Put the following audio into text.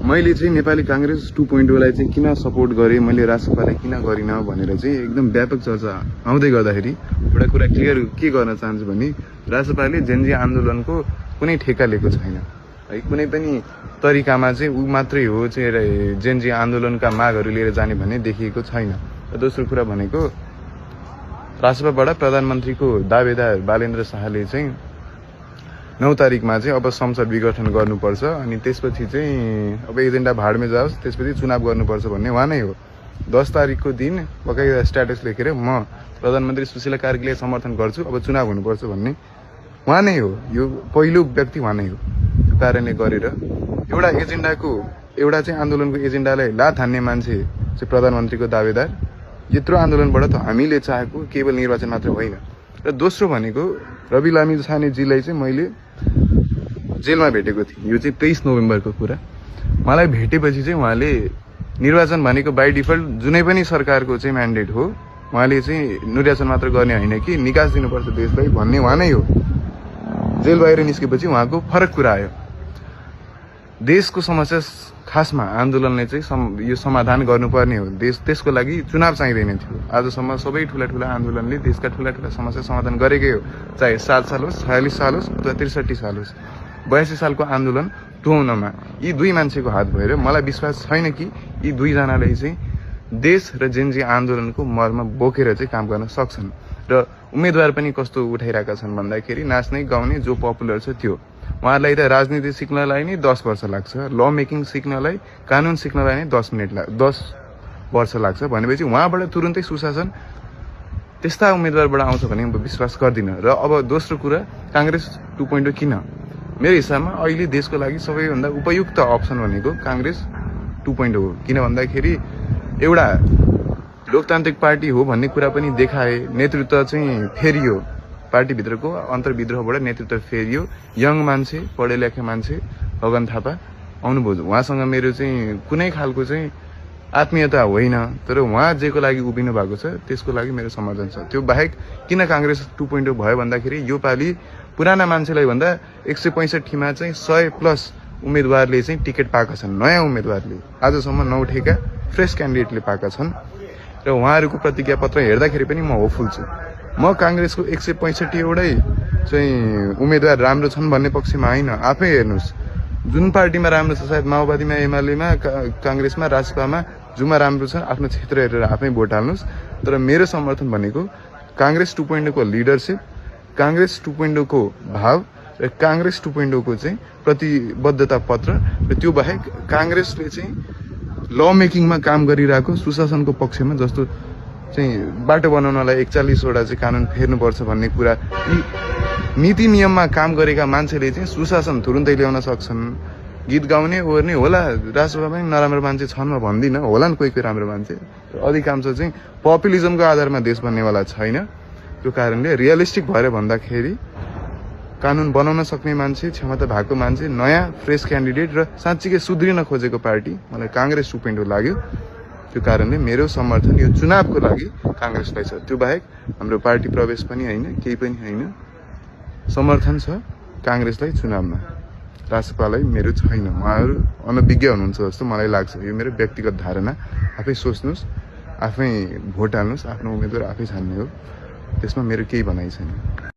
मैले चाहिँ नेपाली कांग्रेस 2.0 लाई चाहिँ किन सपोर्ट गरेँ, मैले राष्ट्रपालाई किन गरिनँ भनेर चाहिँ एकदम व्यापक चर्चा आउँदै गर्दाखेरि एउटा कुरा क्लियर के गर्न चाहन्छु भने राष्ट्रपाले जेनजी आन्दोलनको कुनै ठेक्का लिएको छैन है। कुनै पनि तरिकामा चाहिँ ऊ मात्रै हो चाहिँ जेनजी आन्दोलनका मागहरू लिएर जाने भन्ने देखिएको छैन। र दोस्रो कुरा भनेको राष्ट्रपाबाट प्रधानमन्त्रीको दावेदार बालेन्द्र शाहले चाहिँ 9 तारिकमा चाहिँ अब संसद विघटन गर्नुपर्छ अनि त्यसपछि चाहिँ अब एजेन्डा भाडमै जाओस्, त्यसपछि चुनाव गर्नुपर्छ भन्ने उहाँ नै हो। 10 तारिकको दिन बकाइदा स्ट्याटस लेखेर म प्रधानमन्त्री सुशीला कार्कीलाई समर्थन गर्छु, अब चुनाव हुनुपर्छ भन्ने उहाँ नै हो। यो पहिलो व्यक्ति उहाँ नै हो। त्यो कारणले गरेर एउटा एजेन्डाको एउटा चाहिँ आन्दोलनको एजेन्डालाई लात हान्ने मान्छे चाहिँ प्रधानमन्त्रीको दावेदार। यत्रो आन्दोलनबाट त हामीले चाहेको केवल निर्वाचन मात्र होइन। र दोस्रो भनेको रवि लामिछानेजीलाई चाहिँ मैले जेलमा भेटेको थिएँ। यो चाहिँ 23 नोभेम्बरको कुरा। मलाई भेटेपछि चाहिँ उहाँले निर्वाचन भनेको बाई डिफल्ट जुनै पनि सरकारको चाहिँ म्यान्डेट हो, उहाँले चाहिँ निर्वाचन मात्र गर्ने होइन कि निकास दिनुपर्छ देशलाई भन्ने उहाँ नै हो। जेल बाहिर निस्केपछि उहाँको फरक कुरा आयो। देशको समस्या खासमा आन्दोलनले चाहिँ यो समाधान गर्नुपर्ने हो। त्यसको लागि चुनाव चाहिँदैन थियो। आजसम्म सबै ठुला ठुला आन्दोलनले देशका ठुला ठुला समस्या समाधान गरेकै हो, चाहे 7 साल होस्, 46 साल होस् अथवा 63 साल होस्। 82 सालको आन्दोलन टुहाउनमा यी दुई मान्छेको हात भएर मलाई विश्वास छैन कि यी दुईजनाले चाहिँ देश र जेनजी आन्दोलनको मर्म बोकेर चाहिँ काम गर्न सक्छन्। र उम्मेदवार पनि कस्तो उठाइरहेका छन् भन्दाखेरि नाच्ने गाउने जो पपुलर छ त्यो। उहाँहरूलाई त राजनीति सिक्नलाई नै 10 वर्ष लाग्छ, ल मेकिङ सिक्नलाई, कानुन सिक्नलाई नै 10 वर्ष लाग्छ भनेपछि उहाँबाट तुरुन्तै सुशासन त्यस्ता उम्मेदवारबाट आउँछ भने म विश्वास गर्दिनँ। र अब दोस्रो कुरा कांग्रेस 2.0 किन? मेरो हिसाबमा अहिले देशको लागि सबैभन्दा उपयुक्त अप्सन भनेको कांग्रेस 2.0 हो। किन भन्दाखेरि एउटा लोकतान्त्रिक पार्टी हो भन्ने कुरा पनि देखाए, नेतृत्व चाहिँ फेरियो, पार्टीभित्रको अन्तर्विद्रोहबाट नेतृत्व फेरियो। यङ मान्छे, पढे लेखे मान्छे गगन थापा आउनुभयो। उहाँसँग मेरो चाहिँ कुनै खालको चाहिँ आत्मीयता होइन, तर उहाँ जेको लागि उभिनु भएको छ त्यसको लागि मेरो समर्थन छ। त्यो बाहेक किन कांग्रेस 2.0 भयो भन्दाखेरि यो पालि पुराना मान्छेलाई भन्दा 165 मा चाहिँ 100+ उम्मेदवारले चाहिँ टिकट पाएका छन्। नयाँ उम्मेदवारले आजसम्म 9 ठेका फ्रेस क्यान्डिडेटले पाएका छन्। र उहाँहरूको प्रतिज्ञा पत्र हेर्दाखेरि पनि म होपफुल छु। म कांग्रेसको 165 वटै चाहिँ उम्मेदवार राम्रो छन् भन्ने पक्षमा होइन। आफै हेर्नुहोस् जुन पार्टीमा राम्रो छ, सायद माओवादीमा, एमालेमा, कांग्रेसमा, राजपामा जुमा राम्रो छ आफ्नो क्षेत्र हेरेर आफै भोट हाल्नुहोस्। तर मेरो समर्थन भनेको कांग्रेस 2.0 को लिडरशिप, कांग्रेस 2.0 को भाव र कांग्रेस 2.0 को चाहिँ प्रतिबद्धता पत्र। र त्यो बाहेक कांग्रेसले चाहिँ ल मेकिङमा काम गरिरहेको सुशासनको पक्षमा, जस्तो चाहिँ बाटो बनाउनलाई 41 वटा चाहिँ कानुन फेर्नुपर्छ भन्ने कुरा, यी नीति नियममा काम गरेका मान्छेले चाहिँ सुशासन तुरुन्तै ल्याउन सक्छन्। गीत गाउने ओर्ने होला, राष्ट्रमा पनि नराम्रो मान्छे छन् म भन्दिनँ, होला नि कोही कोही राम्रो मान्छे, अधिकांश चाहिँ पपुलिजमको आधारमा देश बन्नेवाला छैन। त्यो कारणले रियलिस्टिक भएर भन्दाखेरि कानुन बनाउन सक्ने मान्छे, क्षमता भएको मान्छे, नयाँ फ्रेस क्यान्डिडेट र साँच्चीकै सुध्रिन खोजेको पार्टी मलाई कांग्रेस 2.0 लाग्यो। त्यो कारणले मेरो समर्थन यो चुनावको लागि कांग्रेसलाई छ। त्यो बाहेक हाम्रो पार्टी प्रवेश पनि होइन, केही पनि होइन। समर्थन छ कांग्रेसलाई चुनावमा, राष्ट्रपालाई मेरो छैन। उहाँहरू अनभिज्ञ हुनुहुन्छ जस्तो मलाई लाग्छ। यो मेरो व्यक्तिगत धारणा। आफै सोच्नुहोस्, आफै भोट हाल्नुहोस्, आफ्नो उम्मेदवार आफै छान्ने हो। त्यसमा मेरो केही भनाइ छैन।